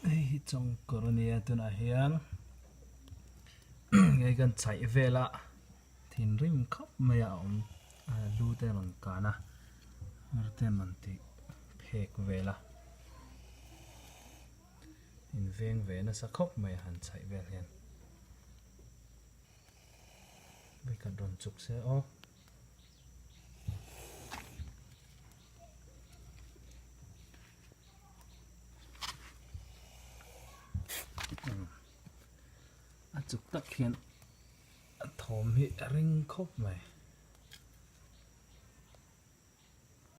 Hei hi chawngkawr a nia tunah hian hei kan chhaih vel a thinrim khawp mai a awm a lu te a rawn kan a hmar te an rawn tih phek vel a inveng ve nasa khawp mai a han chhaih vel hian vawikhat rawn chuk se aw. A chuk tak hian a thawm hi a ring khawp mai.